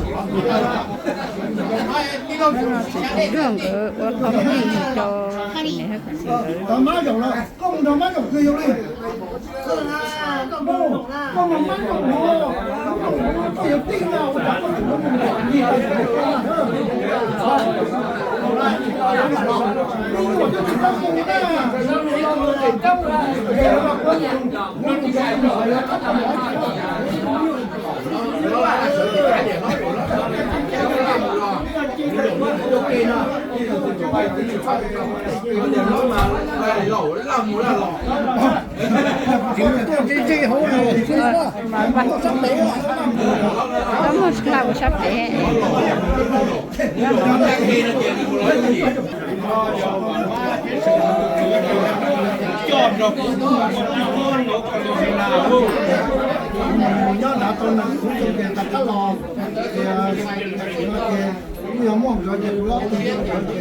Hnub no ces kuv nrog nkawd ua hauj lwm rau niam thiab txiv nkawd. Koj muaj sab pem. Nyob nrad tau nees kuv tus niam tab kab los, ces kuv yog muaj nkawd ces kuv ob tug nkawd ces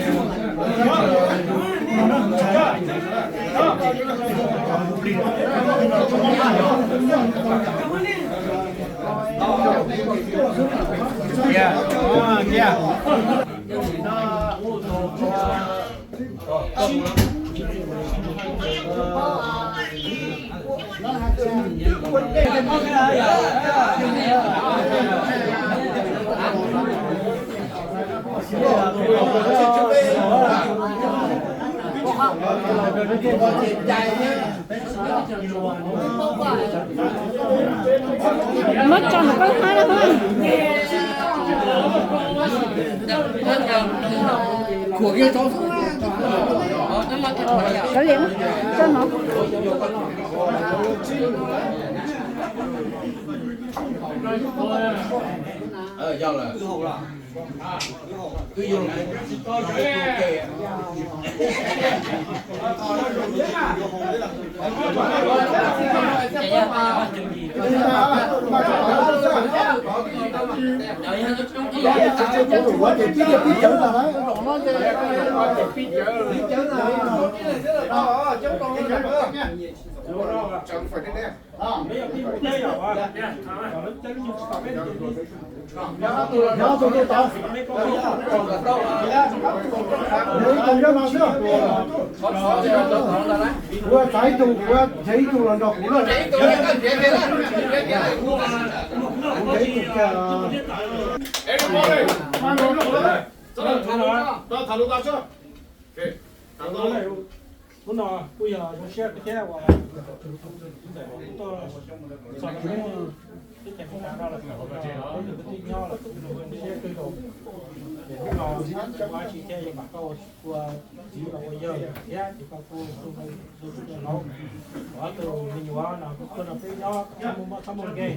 Muab tso nws koj hmab na. Kav liam, tso no. Ib tug nyob no xwb. Kuv txav ib tug, kuv nrhiav ib tug los nrog kuv na. Kuv nrhiav ib tug kiag. Hnub no kuj yog zoo siab kawg thiab uas ntxawm tuaj txog rau peb teb chaws Amelikas no los, peb tus kwv tij nyob los zoo siab kawg nkaus. Ces hnub no kuv ua tsis thiaj yuav mam koj ua txiv los ua yawg thiab ces koj kuj tu tu tu laub. Ob tug me nyuam no kuj tuaj nrog peb nyob txhob muaj mob txhob muaj nkeeg.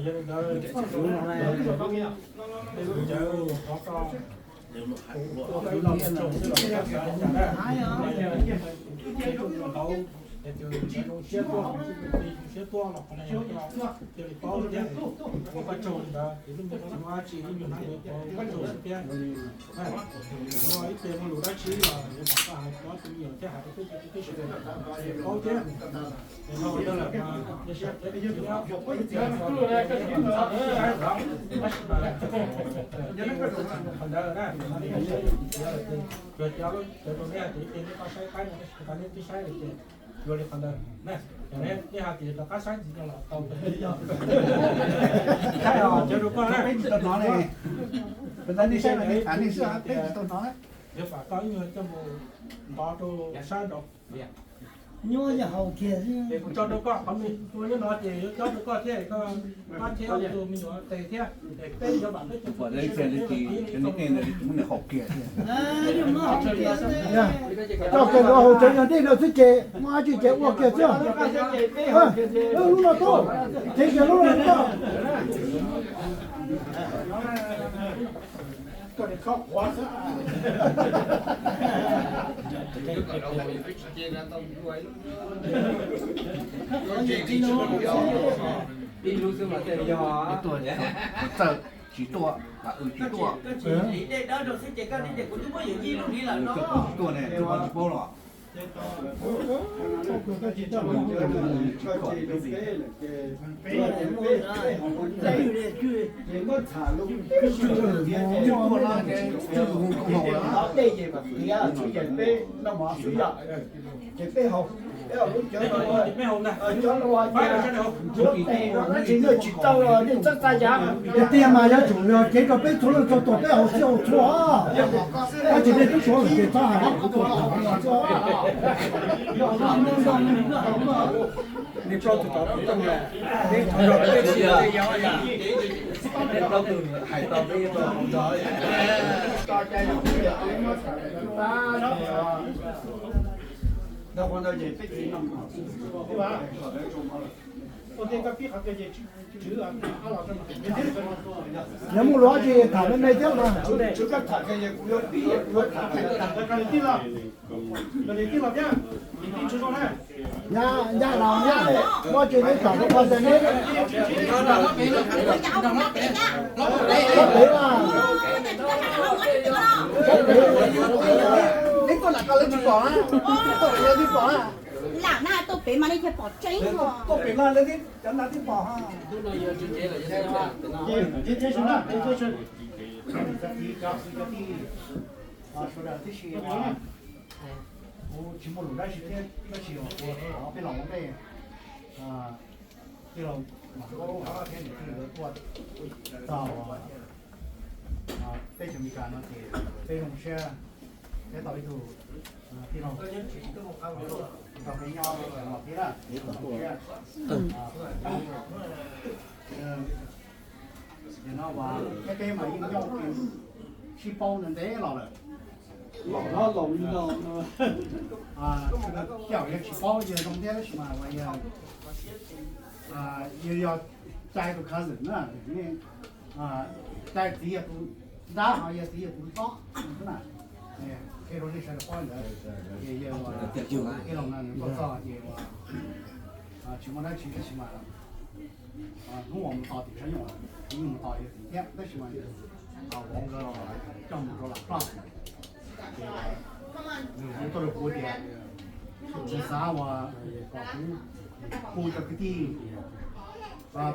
Yog li ntawd, peb lub cawv thov koj siab tuaj, cia li paub thiab ua koj tsaug li ntawd, ces lub me nyuam dab tsi ib nyuag hnub yuav ua koj tsaug xwb thiab. Ib pliag muaj lus dab tsi los yuav kom koj hais rau tus me nyuam thiab hais rau peb cov kwv tij sawv daws paub thiab. Ces no ua ntej lawm mas nej siab phem thiab, tab sis mas qhov ntawd na, nej siab phem thiab lawm ces tsuas cov cov rau nej hais tias ib pliag nej koj saib qaib no tab sis rau qhov nej twb saib lawm ces yuav li qhov ntawd na. Yog nej hais tias rov qab saib ntxiv no los tau. Saib os, cov rau koj na, peb tsis tau hnov ne. Rau qhov nej saib no nej tham nej xwb, peb tsis tau hnov na. Yuav kom koj ib nyuag coj mus ntov rau sab nraud. Nyuaj yog haus kiag xwb. Kuv tso rau koj qhov me tua nyob no ces yuav cob rau koj thiab, koj thiab tus me nyuam tes thiab. Peb yuav mam peb tus tus tib si ntawd li tus muab nws haus kiag thiab. Coj kiag nrov haus tsev yog dej no xwb ces muaj dab tsi ces ua kiag xwb. Lub no tuaj, ceev kiag lub no tuaj. Tuaj tsis tuaj, tsis tuaj, tsis tuaj ne, tsis paub los. Ces muab txham lub teb, ces peb tov dej ces mam qiav txhuv yees peb noj mov xwb yom. Ces peb haus, peb haus lub cawv no, cov no ces cov tes no dab tsi noj tsis tau los nej txhob txhais yam. Tiag mas yuav tsum yog cev rau peb txhua leej txhua tus peb haus txhij haus txhua. Tab sis nej twb suav lawm ces txhob hais qhov kuv tuaj tham no xwb. Nej plaub tug tod kuv tooj lawm, nej qhov zog peb tsis yog, nej plaub tug hais tau peb yeej tau hauv zog. Yog muaj lus tsis tham me me thiab mas. Nyab, nyab los nyab, muab tsis neb tham rau qhov ntawd neb. Sab pem mas, sab pem. Lam na tuaj pem mas nej thiaj pom tseeb. Tuaj pem mas lawv cov nas twb pom. Sawv daws tib si, kuv tsis muaj lus dab tsi thiab, tab sis uas kuv thov peb los ua ntej, tij laug Vam Kaub thiab niam tij nkawd tuaj txog teb chaws Amelikas no ces peb zoo siab, peb tau ib tug tij laug nrog peb nyob no thiab na. Yog no uas peb, peb mas yeej nyob sib paub ntev los lawm. Tej zaum yog tsis paub yawg zoo thiab tab sis mas uas yawg, yawg yog Cai tus cousin na, Cai txiv yog tus nrab ho yawg txiv yog tus tob xwb na. Qhia rau nej sawv daws paub ntawd ces yawg uas tij laug no nws tuaj txog ces uas tsis muaj dab tsi tab sis mas hnub uas mus tos tim Sav Yooj, kuv yeej mus tos yawg tim thiab tab sis mas vauv nkawd coj mus rau Las Plaj. Ces nws kuj tuaj rau kuv tias nws xav uas kom kuv hu cov kwv tij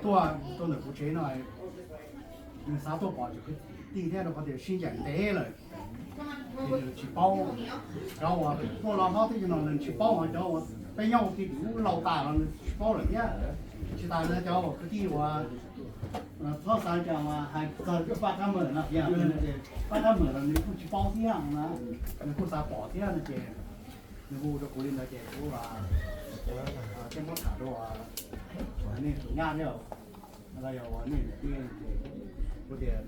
tuaj, tuaj ntawm kuv tsev no, nws xav tuaj pom cov kwv tij thiab rau qhov tias sib ncaim ntev lawm. Ces nws tsis paub, cov uas tuaj los hlob teb chaws no nws tsis paub, ho cov uas peb nyob ua ke tim ub laus tas los nws tsis paub lawm thiab. Tsis tas li cov uas kwv tij uas txhob xav cas mas hais txog cov paj qab mawm no, paj qab mawm los nws kuj tsis paub thiab na, nws kuj xav pom thiab no ces nws hu rau kuv li ntawd ces kuv thiaj muab tham rau nej tus nyab thiab, los yog uas nej niam tij ces kuv tias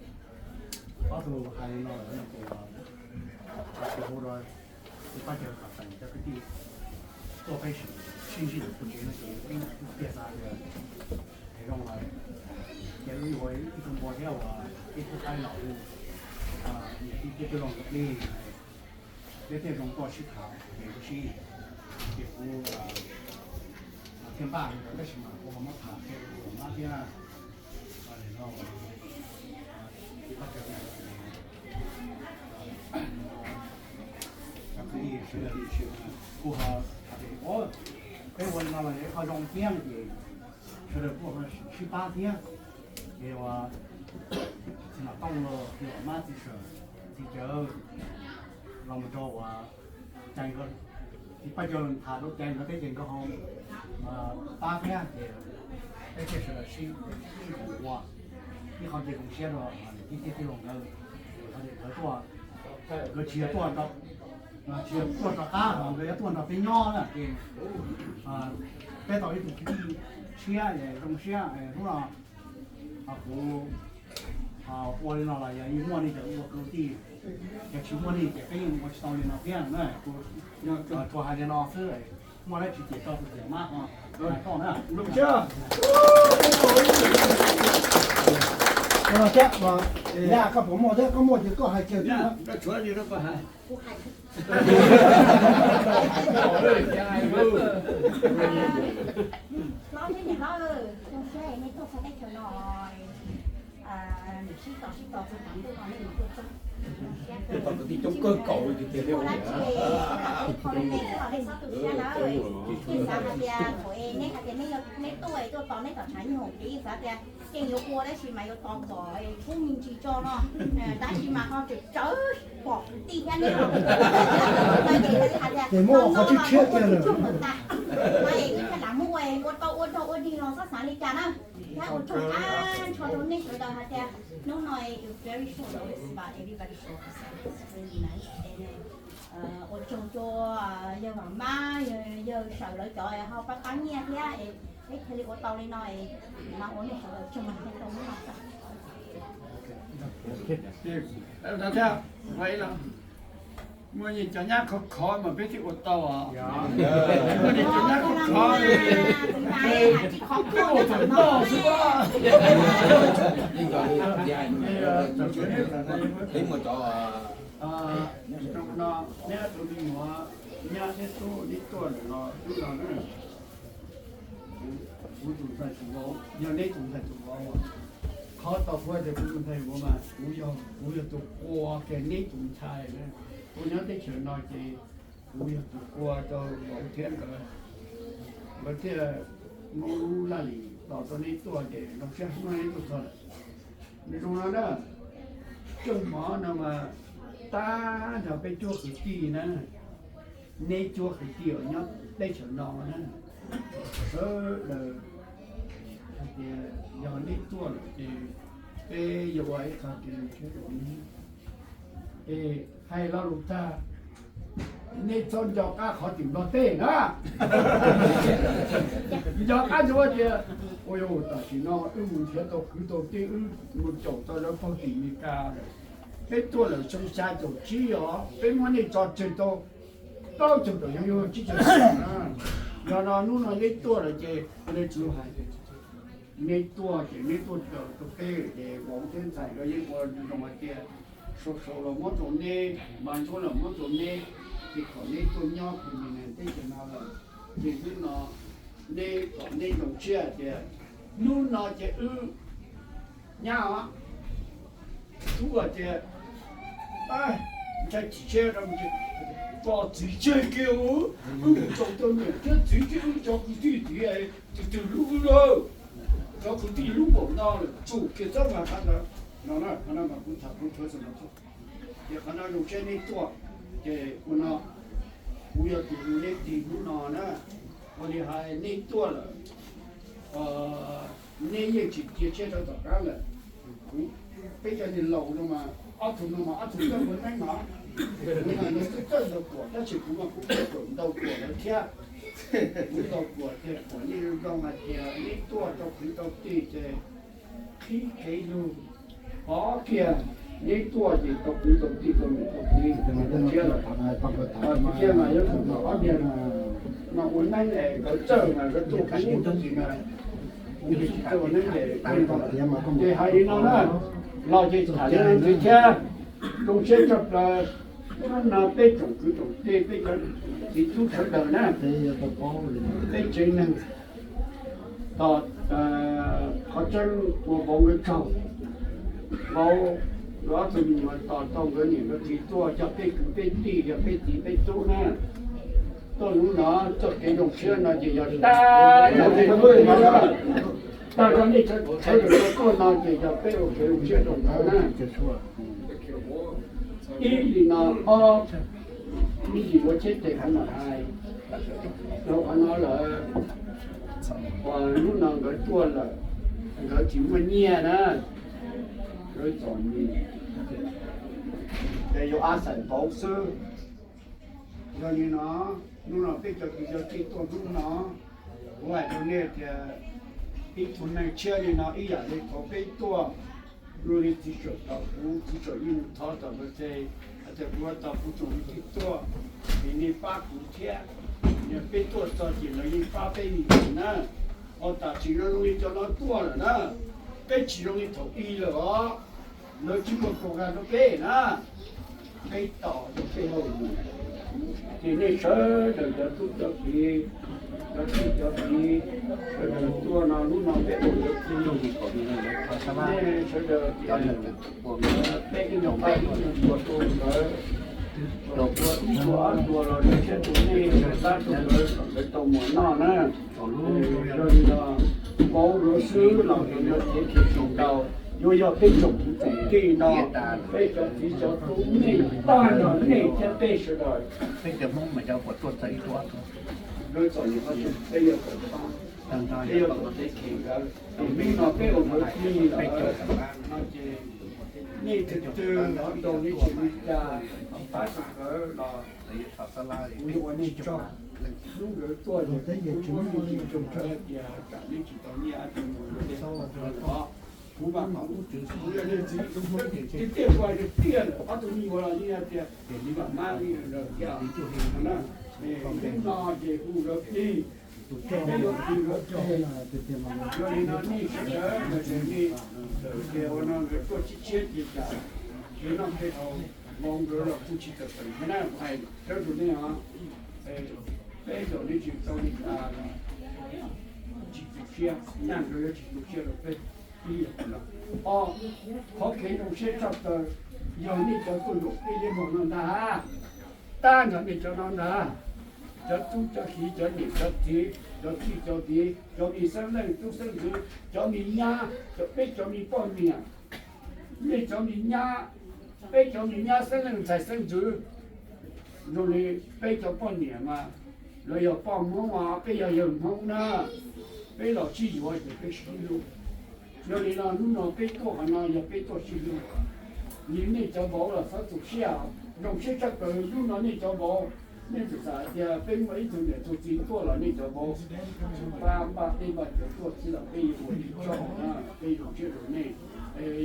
ob tug hais li no lawm no ces kuv hu rau tus pab cawv kom teem cov kwv tij tuaj peb sib ntsib ntawm kuv tsev no ces kuv thiaj xav tias zoo lawm, ces wb ua ib tug npua thiab uas ib khub qaib los niam tij thiab tij laug nkawd plig, peb thiaj zoo tuaj sib tham ces kuv sib, ces kuv thiaj npaj li ntawd tab sis mas kuv ho muab tham thiab kuv mab thiab no, kuj ho, peb ua li no los ho zoo thiab no ces sawv daws kuj ho sib pab thiab. Ces uas txiv Nom Tooj los yog mab txiv Sawm, txiv Cawv los mus rau uas Cai nkawd, txiv Paj Cawv los tham rau Cai nkawd thiab ces nkawd ho pab thiab ces peb thiaj sawv daws sib ua ib qho cia zoo siab rau niam tij thiab tij laug nkawd, nkawd tuaj, nkawd tsis yog tuaj, tsis yog tuaj rov qab ho nkawd yuav tuaj nrog peb nyob na ces peb tau ib tug kwv tij tshiab zoo siab hnub no. Kuv ua li no los yog yeej muaj nej cov ua kwv tij, yog tsis muaj nej ces peb yeej ua tsis tau li no thiab na. Kuv tsuas hais li no xwb, muaj dab tsi ces tso tus tias mab ho hais koj na. Ua no thiab, Yaj, koj puas muaj thiab? Koj muaj ces koj hais kiag. Hlob thiab niam hlob, zoo siab nej tuaj txog teb chaws no, Sib tos sib tos txog tav ntuj no nej mus tuaj txog. Tsis muaj dab tsi, nej los nej qho nej me xwb los nej txhob tu siab nawb. Nej xav hais tias thaum es nej hais tias nej tuaj es tuaj tos nej tom tshav nyuj hoom ces yeej xav tias yeej yuav ua dab tsi mas yuav tos kom kub me ntsis tso no, tab sis mas ho tseem tsawv pom kwv tij thiab nej los. Ces muaj qhov tshiab tshiab tiag lawm. No es ib pliag lam muab ua, ua tau ua dog ua dig los txhob xav li cas na. Thiab ua tsaug qab ntsho rau nej sawv daws hais tias hnub no es it's very short notice, but everybody show up, so it's really nice. Ua tsaug rau yawg Vam Mab, yawg Sawm lawv cov ho pab pab nyiaj thiab es peb thiaj li ua tau li no es mas ua nej sawv daws tsaug mas thiaj tau hnub no. Muaj nej cov nyab khov khov mas peb thiaj ua tau os. Muaj nej cov nyab khov khov, peb ua thaum noj xwb. Zoo no, neb ob tug me nyuam nyab thiab tub neb tuaj lawm los tub no na. Kuv tus ntxhais tus vauv, yog neb tus ntxhais tus vauv, qhov tau kuv tias kuv tus ntxhais vauv mas kuv yog, kuv yog tus qua kiag neb tus ntxhais na. Kuv nyob teb chaws no ces kuv yog tus qua rau vauv thiab nkawd, nkawd thiaj muab lub laj lim los rau neb tuaj ces zoo siab hnub no neb tuaj txog lawm. Zoo no na, coj mov no mas tab nrog peb cuab kwv tij na, neb cuab kwv tij uas nyob teb chaws no na, sawv daws hais tias yog neb tuaj lawm ces peb yuav ua ib qho kev zoo siab rau neb. Es hais lo lus tag, nej txhob nco qab qhov tim Nplog teb na. Nco qab tsuas tias, ua yog tam sim no wb mus nrhiav tau kwv tau tij, wb mus caum tau lawv pog tim Meskas lawm. Peb tuaj lawm xyoo xya caum tsib os, peb muab nej tso tseg tau plaub caug tawm xyoo, yog tsib caug xyoo na. Yog no hnub no neb tuaj lawm ces nej tsuas hais, neb tuaj ces neb tuaj raws rau peb ces vauv thiab ntxhais nkawd yeej ua zoo hais tias sau sau los muab rau neb, mas ntsuab los muab rau neb, ces kom neb tuaj nyob kuv nim neeg teb chaws no lawm. Ces hnub no neb kom neb zoo siab hais tias hnub no ces wb nyab os, tub hais tias ntshai chim siab rau tso txiv tseg kiag, wb mus tau tau niam thiab txiv thiab wb cov kwv tij tid, twg twg hlub wb lawm, cov kwv tij hlub npaum no lawm tsum kiag txob mas qhov ntawd no na, qhov no mas kuv tham kuv thov xwm no. Ces qhov no zoo siab neb tuaj, ces ua no kuv yog tus hu neb tig hnub no na, ua li hais neb tuaj lawm, neb yeej tsis cia siab rau tom qab lawm. Kuv, peb cov niag laus no mas ob tug no mas ob tug txawj ua neeb no, kuv mas nws twb txawj ntau kuam tab sis kuv mas kuv txawj ntau kuam lawv thiab. Kuv ntau kuam ces kuam nej zoo hais tias neb tuaj rau kwv tau tij ces qhib kev lug, pov kiag neb tuaj ces tau kwv tau tij tau niam tau txiv thiab lawm. Tiag mas yuav tsum tau ob niag mas ua neeb es nkawd txawj mas nkawd tuaj kuv tsis mas kuv tsis txawj ua neeb es ces hais li no na, los ces tham li no ntxiv thiab. Zoo siab tshaj plaws hnub no peb tsoom kwv tsoom tij peb cov txiv tub sawv daws na, peb tsev neeg tos qhov tseeb ua vauv nkawd tsaug. Vauv nkawd ob tug me nyuam tos tau nkawd niam nkawd txiv tuaj coj peb kwv peb tij yog peb txiv peb tub na. Tuaj hnub no txoj kev zoo siab no ces yog tag, tag zog nej sawv daws tuaj no ces yog peb ua kev zoo siab rau nkawd na. Ib li no, ob, ib yim ua cheb tes kuv mam hais. Rau qhov no lawm, uas hnub no nkawd tuaj lawm, nkawd tsis muaj nyiaj na, nkawd txom nyem, ces yuav ab xaim pauv xwb. Yog li no, hnub no peb cov kwv cov tij tuaj hnub no, kuv hais rau nej tias ib tug neeg tshiab li no ib yam li thaum peb tuaj, luag li txiv tseem tos kuv, txiv tseem yeej mus thov tom nkawd ces hais tias kuv tos kuv tsoom kwv tij tuaj, es nej pab kuv thiab. Yog peb tuaj txog ces lawv yeej pab peb me ntsis na. Ho tam sim no zoo li cov no tuaj lawm na, peb tsis zoo li thaum i lawm os. Lawv tsis muaj program rau peb na, peb tos rau peb hauj lwm. Ces nej sawv daws cov tub cov kiv, Cov txij cov txiv sawv daws tuaj no, hnub no peb ua lawv txij, nej sawv daws tias peb ib leeg pab ib leeg tuaj rau nkawd, rau ib tug ob tug los rau siab rau nej, rau tab rau nkawd kom nkawd tau muaj noj na. Yog li no, vauv nkawd xwb los nkawd yuav cev kiag tsis tau, yuav yog peb tsoom kwv tsoom tij no, peb cov txiv cov tub nej, tag nrho nej thiab peb sawv daws. Peb cov Hmoob mas cov puas tuaj txog ib tug ob tug, nkawd txom nyem qhov twg peb yuav tawm pab, peb yuav txom teb kiag nkawd. Tus me no peb ua nkawd txij lawm no ces nej tus twg los ntaus li tsis li cas, pab tau nkawd los kuv yuav ua nej tsaug. Hnub nkawd tuaj ces kuv ua nej tsaug, tsam nej tsis tau nyiaj mus lawm os. Kuv mas kuv yog leej txiv, tiag tiag kuv hais tiag tiag lawm, ob tug me nyuam los yeej hais tias, ces li mam mab li lawm thiab. Hnub no ces hu nkawd plig, peb yuav plig nkawd plig. Yog li no nej sawv daws mas ces nej, ces ua no nkawd tuaj tshiab tshiab ces cas, ces no peb vauv nkawd los kuj tsis tawm peem thiab na, kuv hais dawb rau nej os. Peb zaum nej tsis tau li cas los tsis tu siab, naj nkawd yuav tsis tu siab rau peb. Ib yam no, qhov kev zoo siab tshaj plaws yog nej cov tuaj zaum peb liab npog no ntag, tag nrho nej cov no ntag, cov tub cov kiv, cov niam cov txiv, cov txij cov txiv, cov me xeeb leej tub xeeb ntxwv, cov me nyab, cov peb cov me poj niam, nej cov me nyab, peb cov me nyab xeeb leej ntxhais xeeb ntxwv, zoo li peb cov poj niam mas lawv yog poj Hmoob os, peb yog yawg Hmoob na, peb los sib yuav ces peb sib hlub. Yog li no hnub no peb tuaj qhov no yog peb tuaj sib hlub. Li nej cov vauv los txhob tu siab, zoo siab tshaj plaws hnub no nej cov vauv, nej txawm xav hais tias peb muaj ib tug niam tug txiv tuaj los nej cov vauv pab npaj teb npaj chaw tuaj xwb los peb yuav ua li tsaug na, peb zoo siab rau nej.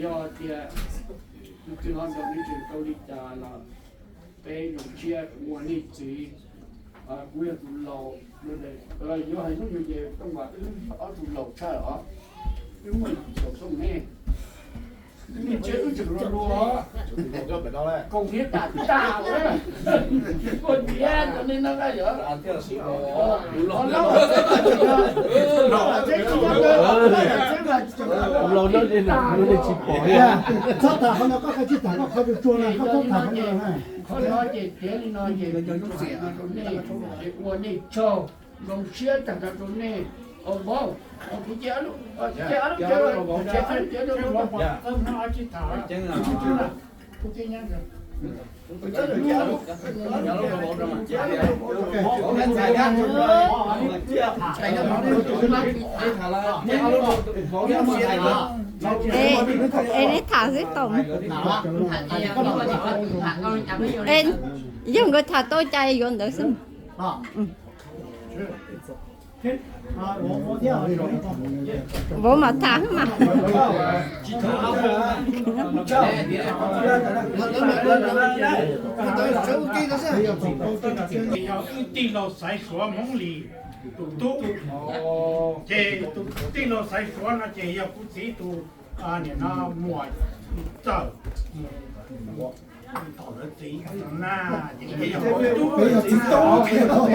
Yog tias tus twg ho ntaus nej tseem tau li cas los peb zoo siab ua nej txiv. Kuv yog tus laus, yuav hais hnub nyoog ces Tooj Vas wb ob tug laus tshaj os, wb muaj yim caum xyoo ne. Nej ntsia wb tseem hluas hluas, kaus hniav tas tas, ua tiav rau nej no yog. Laus no ces nej tsis pom. Txhob tham qhov no, koj tsis tham koj qhov tsuag tsuag na, koj txhob tham qhov no. Qhov no ces tiav li no ces ua nej tsaug, zoo siab tag nrho rau nej. Vauv, kuv cia ob lub, cia ob lub, cia ob lub, cia ob lub. Es neb tham xwb tau. Es yog nkawd tham tau cas yuav ntawd xwb. Vauv mas tham xwb mas. Yog wb tij laug Xaiv Suav Hmoob Lis tus tub, ces tus tij laug Xaiv Suav no ces yog kuv txiv tus, nim no muam Txawm, tom lawv txiv na, ces yog kuv tub txiv tub.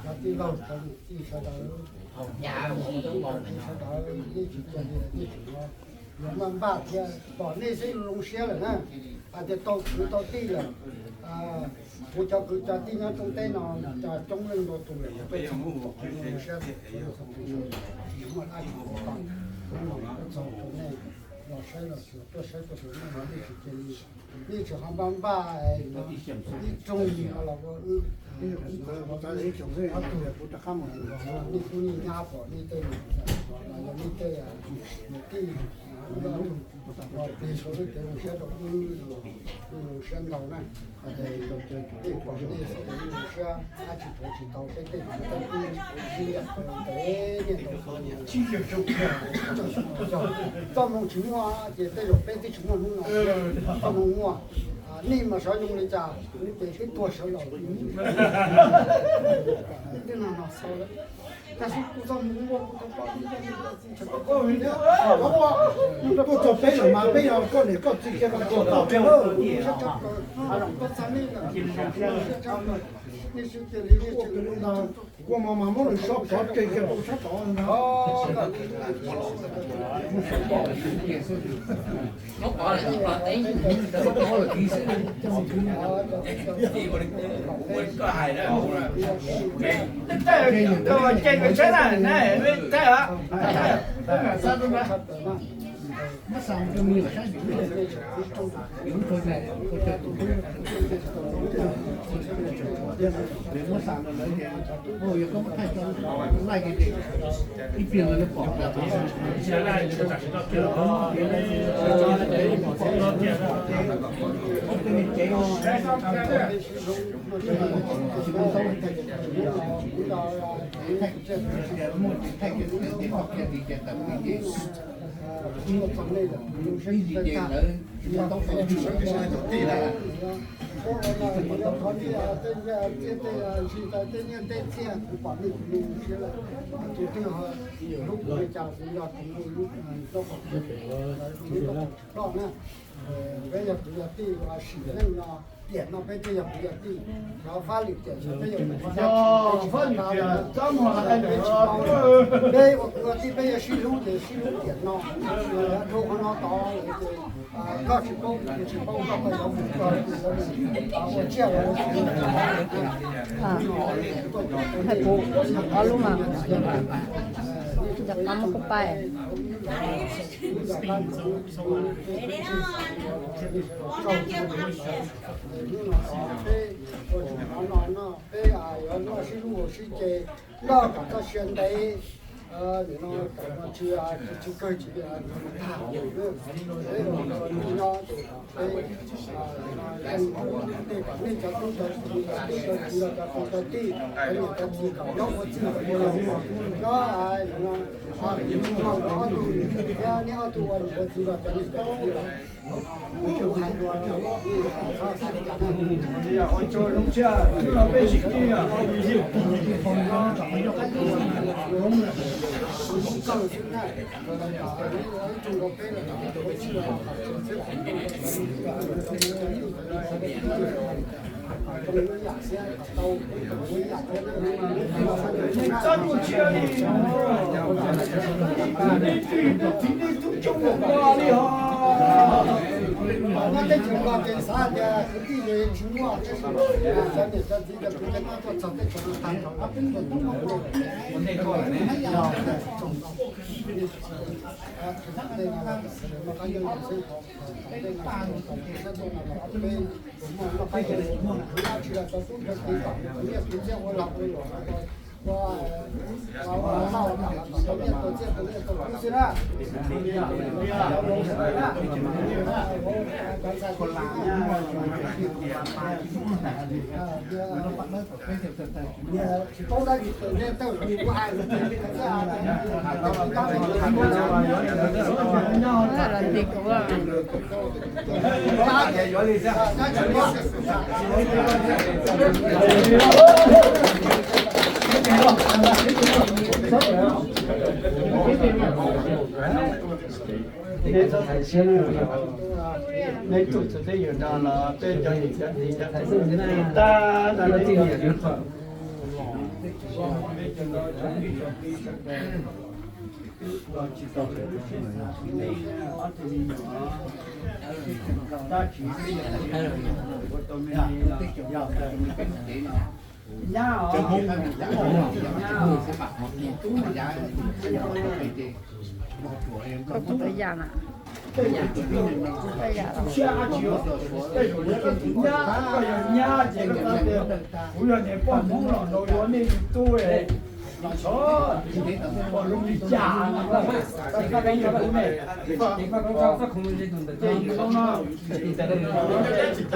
Cov tij laug, cov niam tij sawv daws, sawv daws yeej tsis cia li, yeej tseem yuav maj npaj thiab, pom nej xwb zoo siab lawm na. Hais tias tau kwv tau tij lawm. Kuv cov kwv cov tij nyob Tsoom Teb no coob leej ntau tus lawm, tuaj txog kuv pom kuv zoo siab, kuv yuav muaj dab tsi kuv tau, kuv los kuv txog rau nej. Los saib los xyuas tuaj saib tuaj xyuas nej tsis cia li, nej tsis ho npaj npaj ib rooj los ua wb, nej tub nej nyab pom nej tej, los yog nej tej niam tij, ua plig rau wb kev zoo siab rau wb, zoo siab ntau na. Tej pom nej xwb zoo siab, dab tsis tuav tsis tau peb tej tub sib ncaim ntev niaj ntau. Txoj hmoo tsis muaj ces tej zaum peb twb tsis muaj hnub no. Txoj hmoo muaj, nej mas sawv zoo li cas kuv ces twb tuag sawv los. Tej no no xaus lawm. Tab sis kuv txoj hmoo muaj kuv tau pom kuv txoj hmoo. Tuaj txog peb lawm mas peb yog koj niam koj txiv kiag mas tuag tau peb lawm. Kua mos mas muab nws so kov tseg kiag rau sab tod ntag. Tus twg ho yuav hlub kuv li cas kuv yog tus hlub, hlub na. Peb yog kwv yog tij, sim neej no, tiam no peb thiaj yog kwv yog tij. Cov fab lwm tiam no peb yog, yog fab lwm tiam txhob mus hais li os. Peb ua kwv ua tij peb yuav sib hlub ces sib hlub tiam no, dhau qhov no tod ces koj tsis paub kuv tsis paub, koj yuav mus koj ua tsiaj los. Hais kuv ob lub mas, cov qab muab kuv pais. Peb yuav noj sib hlub sib ce, noj kom txoj sia ntev. Nim no tsis, tsis kawg tsis tag, peb ua noj ces kom peb, nej cov tub cov txiv, cov tub cov txiv, cov niam cov txiv kom nyob ua txij ua nkawm, nyob, nyob, ob tug, thiab nej ob tug ua niam ua txiv los cov niam cov txiv los. Txhob mus tsiaj li, nej twb yog txiv nej tub coob npaum no li os. Teb chaws Nplog ces xav tias kwv tij ces tsis muaj, tab sis cov niam cov txiv cov kwv cov tij tuaj txog teb chaws no tag nrho, Nej txhob thaiv siab, nej txhob thaiv siab, nej tuaj txog peb yawg no los peb cov niam cov txiv cov tub cov tij tag nrho nej txhob thaiv siab. Koj tub tau yam na. Tej zaum tsis pib niam no, siab dab tsi os. Tej zaum yog koj tus nyab, koj yog nyab ces koj xav tias kuv yog niam poj Hmoob los nrog yuav nej tus tub, los txhob pom zoo li cas no, koj xav tias yog kuv ne. Ces yus no,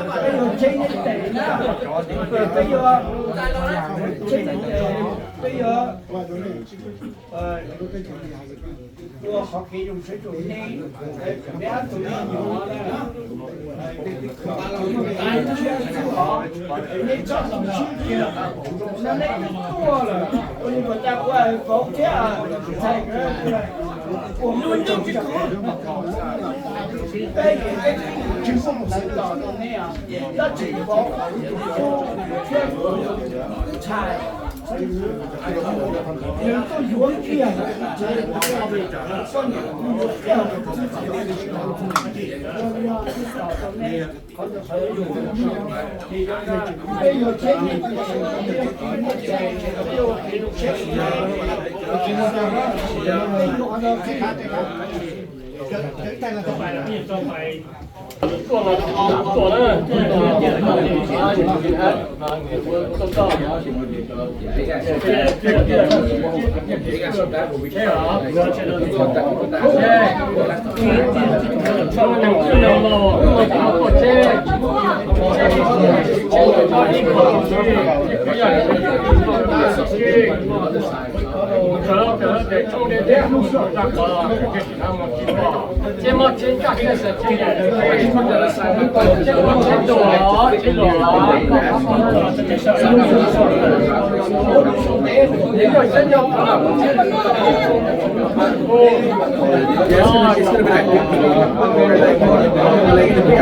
peb yuav tsheb neb tes na, peb yuav tsheb neb tes, peb yuav ua qhov kev zoo siab rau nej, neb ob tug me nyuam na, neb txhob txaus siab kiag, no neb twb tuaj lawm, ua li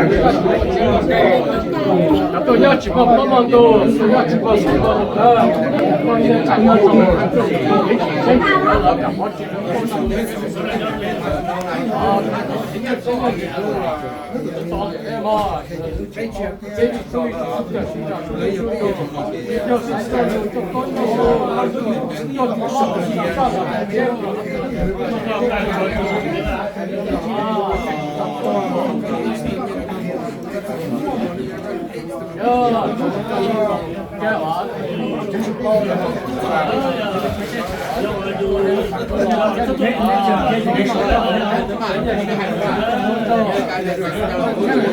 puas tas kuv vauv thiab ntxhais nkawd ua muaj tsis tau, peb ces peb tsis muaj mus xwb los rau neb, tab sis vauv thiab ntxhais nws tuaj yuav kiag, koj niam kuj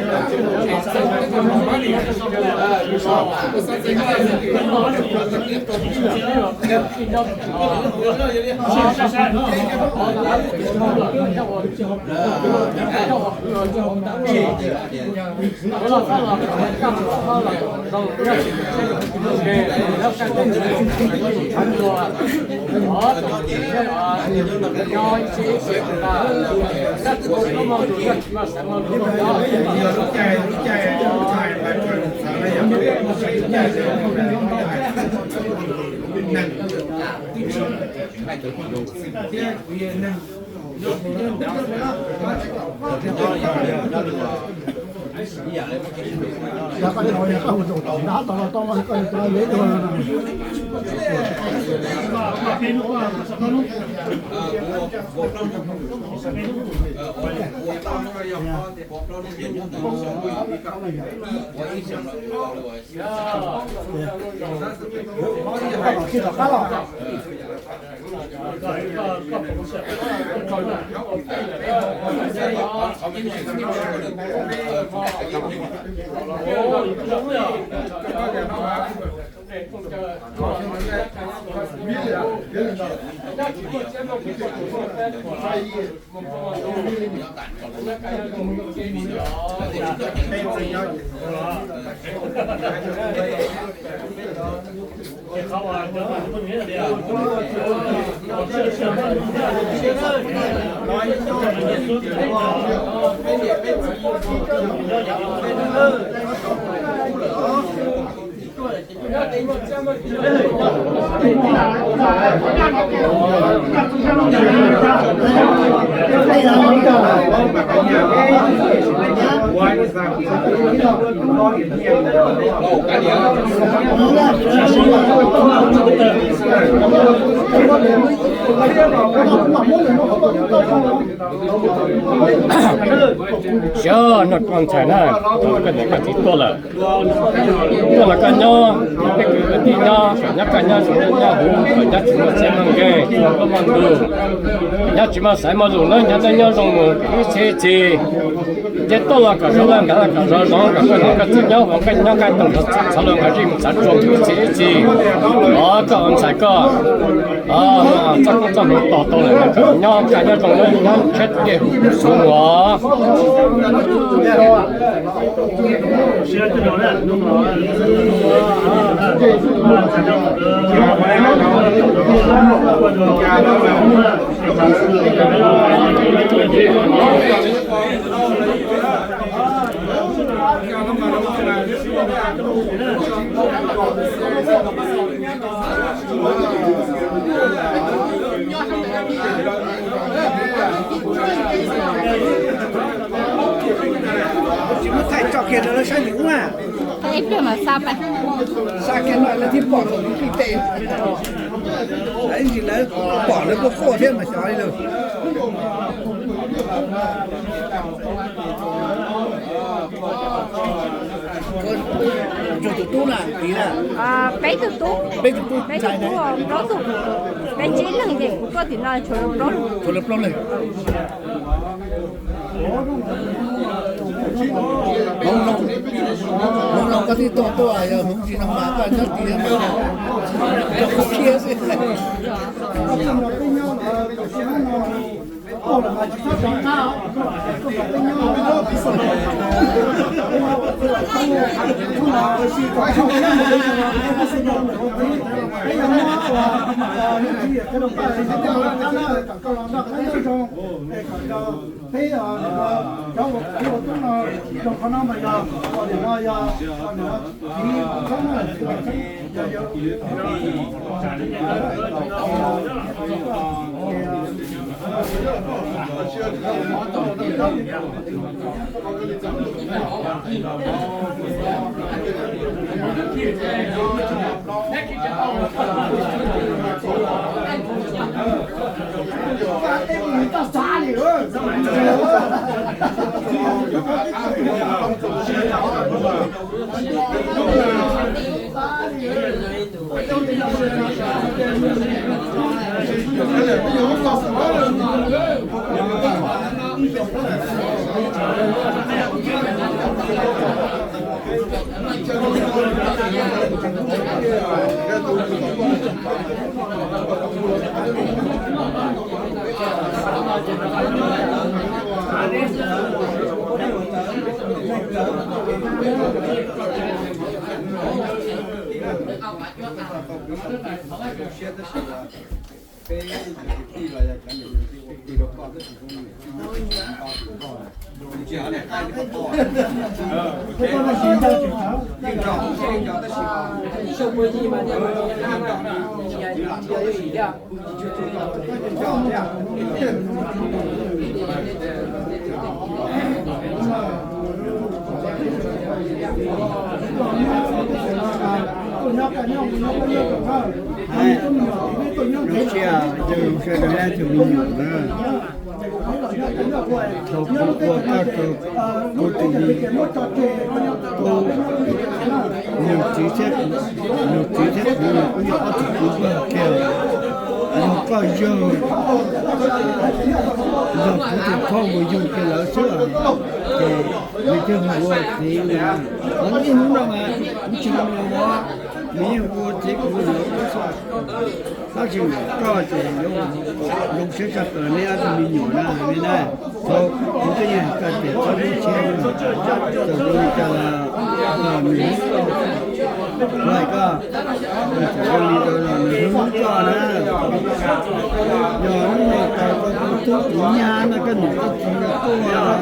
yuav kiag, peb yuav tsheb, peb yuav tsheb, Tuaj nyob tsis muaj pob muaj ntuj, tuaj nyob tsis muaj xub muaj ntuj, tuaj nyob tsis muaj tseeb tsis muaj lov kam mov tsis muaj. Siab noj koj ntxhais na, koj niam koj txiv tuaj lawm. Tuaj los koj nyob, peb kwv tij nyob, nyob koj nyob, nyob huv, nyob tsis muaj txiab muaj nkeeg, tsis muaj koob muaj ntuj, nyob tsis muaj xaiv muaj lus na, nyob nyob zoo mus ib txhis txhis. Ces tuaj los kom zoo, los nkav los kom zoo zoo, kom koj niam koj txiv nyob, kom koj nyob kaj toom, txhob los nkav zij mus txav tsuag ib txhis ib txhis. Os, koj ua ntxhais koj txoj koob txoj hmoov tos tau lawm, nyob kaj nyob zoo, nyob tshiab dej huv xov os. Tsis muab thaij tso kiag rau lawv saib mus ua. Thaij ib pliag mas xa pais. Xa kiag no lawv thiaj pom thaum nws qij tes. Ib ntsis lawv pom lawv kuj quaj thiab mas xyov li lawm. Tsawg tus tub na, txiv na? Peb tug tub. Peb tug tub, peb tug tub plaub tug. Peb tsib leeg ces kuv tuaj tim no tshuav lawv plaub leeg. Tshuav lawv plaub leeg. Hmoov no koj twb tuaj tuaj, yog hmoov tsis no mas koj nyob tim no mas rau qhov khiab xwb. Peb cov uas kuv ua tub no, rau qhov no mas yog, nim no yog, nim no txiv txheeb na, txiv txheeb, yog yog. Lub sij hawm yog zoo sawv daws nyob tus me nyuam na, thaum kuv ua koj rau kuv tus me, kuv, nws txiv thiab kuv, nws txiv thiab kuv los kuj yog ob tug kwv npawg kiag, yog koj yug, yog kuv tus phauj mus yug kiag lawv xwb, ces nws thiaj mus ua txiv na. Ho niaj hnub no mas kuv tsis mus ua, nws yeej ua txiv kuv lawv xwb. Tab sis koj ces yuav zoo siab tshaj plaws neb ob tug me nyuam na, me na. Thaum kuv twb yeej hais koj tias txhob lub siab, txawm zoo li cas los nws hlub koj, txawm zoo li cas los nws hlub koj na. Yog hnub no tau koj tus tub tus nyab no koj niam koj txiv no tuaj,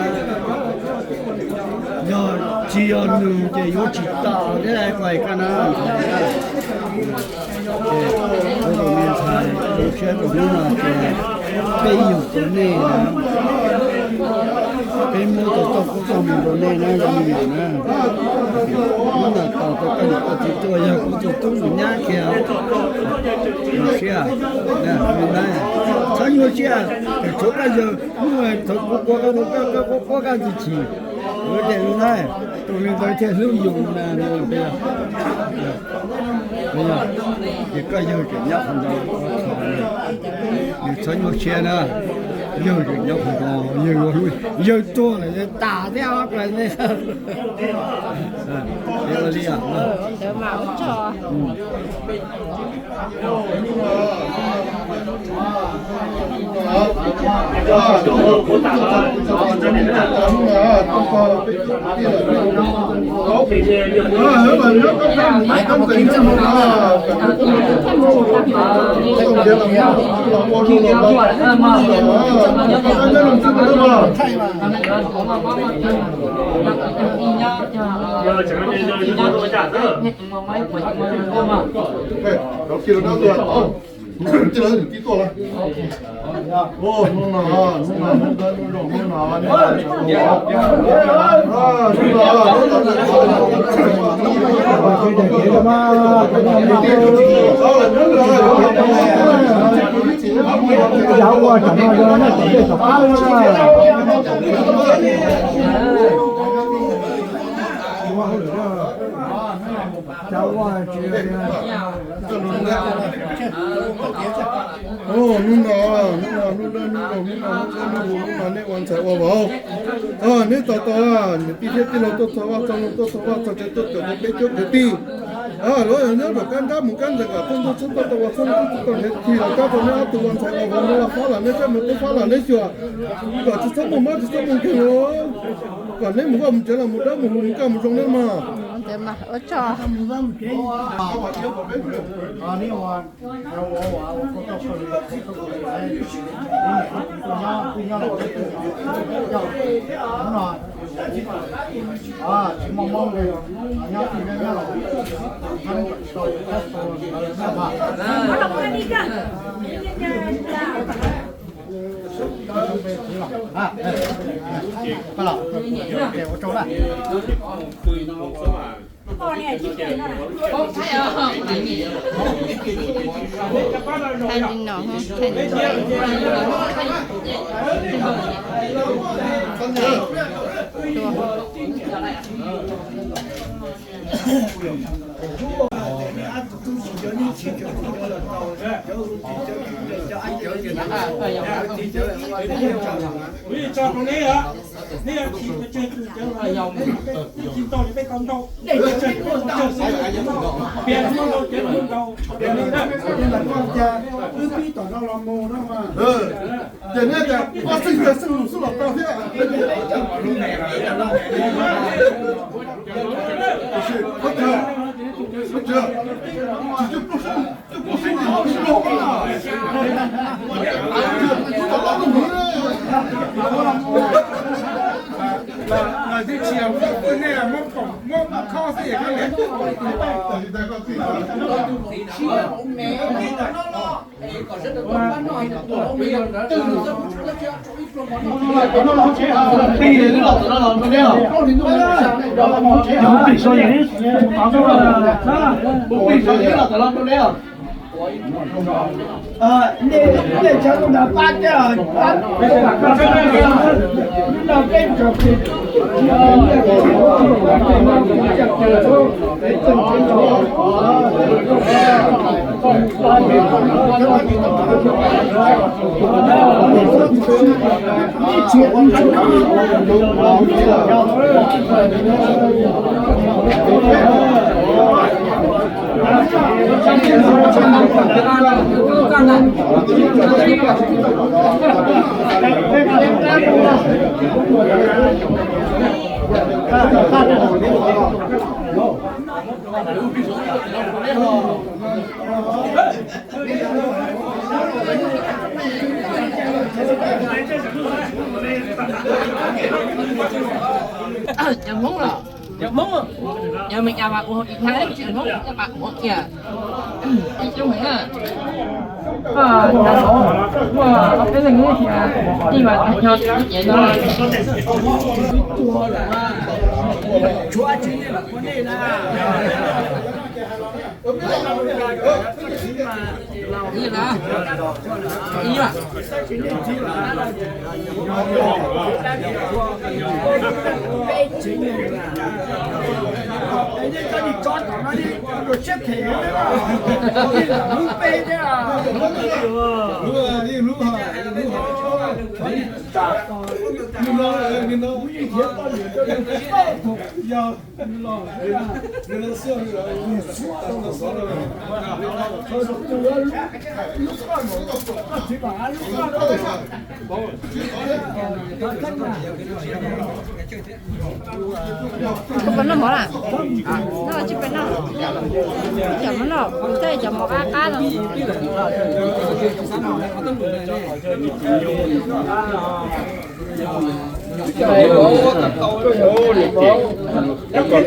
yog tsis yog nws ces yuav tsis tau thiab, kuv hais koj na. Kuv tus me ntxhais, zoo siab rau hnub no ces peb yug tau nej na. Peb muab tau txoj koob txoj hmoo rau nej na, zoo li no na. Hnub no tos tau koj niam koj txiv tuaj, yog kuv tus tub tus nyab kiag. Zoo siab, txhob nyuaj siab, tseem tshuav koj yawg, hnub thaum kuv quaj koj, koj quaj koj ntsis chim. Kuv tias li ntawd, tus li ntawd thiaj hlub yus na. Ces koj yawg tseem nyob qhov ntawd, nws txhob nyuaj siab na. Yawg tseem nyob qhov ntawd, yawg yuav hlub, yawg tuag lawm tas thiab os. Ua li os. Hnub no, hnub no, hnub no, hnub no, hnub no, hnub no nej ua ntxhais ua vauv. Neb tos tos, niam tij thiab tij laug tuaj txog vaj txog loog, tuaj txog vaj txog tsev, tuaj cawm tau peb cuab kwv tij. Lawv yog nyob nram kab nrab mus kab ntxeev, kom txhob ntxub txhob tau, ua txhob ntxub txhob tau, neb tig los kab rau neb ob tug ua ntxhais ua vauv, neb los fab los neb coj, mus tub fab los neb xyuas, kom tsis txhob muaj mob tsis txhob muaj nkeeg los, kom neb mus vaj mus tsev los mus dawb mus huv mus kaj mus zoo neb mog. Thaij li no, thaij li no. Ces neb tias ob xeeg tias xeeg lus xwb los tau thiab. Cov Hmoob los Cov Hmoob, cov Meskas mas ua ib thaj, cov Hmoob cov mas ua kiag. Ib cov Hmoob na, ua ob peb leeg thiab, ib vas tag nrho ces no. Koj puas noj mov na? Noj tsis pais noj. Cov mov noj, kuv thiaj cov mov qab qab no.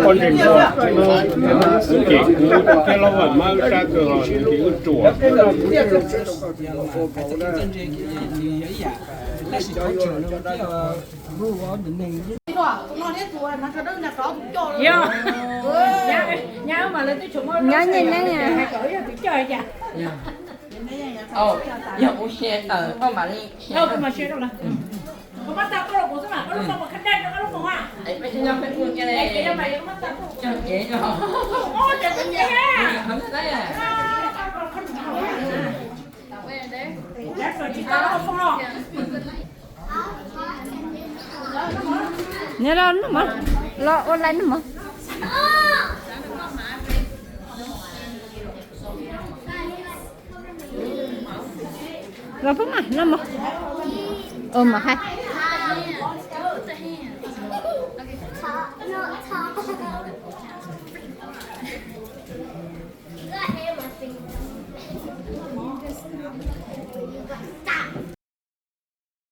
Koj ntseg ntua, ces kuv thiab Lauj Vam Mab sab kawg os, ces wb ruam. Nyob nyob nyob. Yog kuv share tawm koj mam li share rau lawv. Kuv muab tag koj los kuv xwb mas koj lub xov puas khab daj rau koj lub moos a? Peb tsis nyob Facebook kiag li. Cog kev no. Nyob los noj mov, los ua lais noj mov. Los peb mam noj mov. Ua mov hais.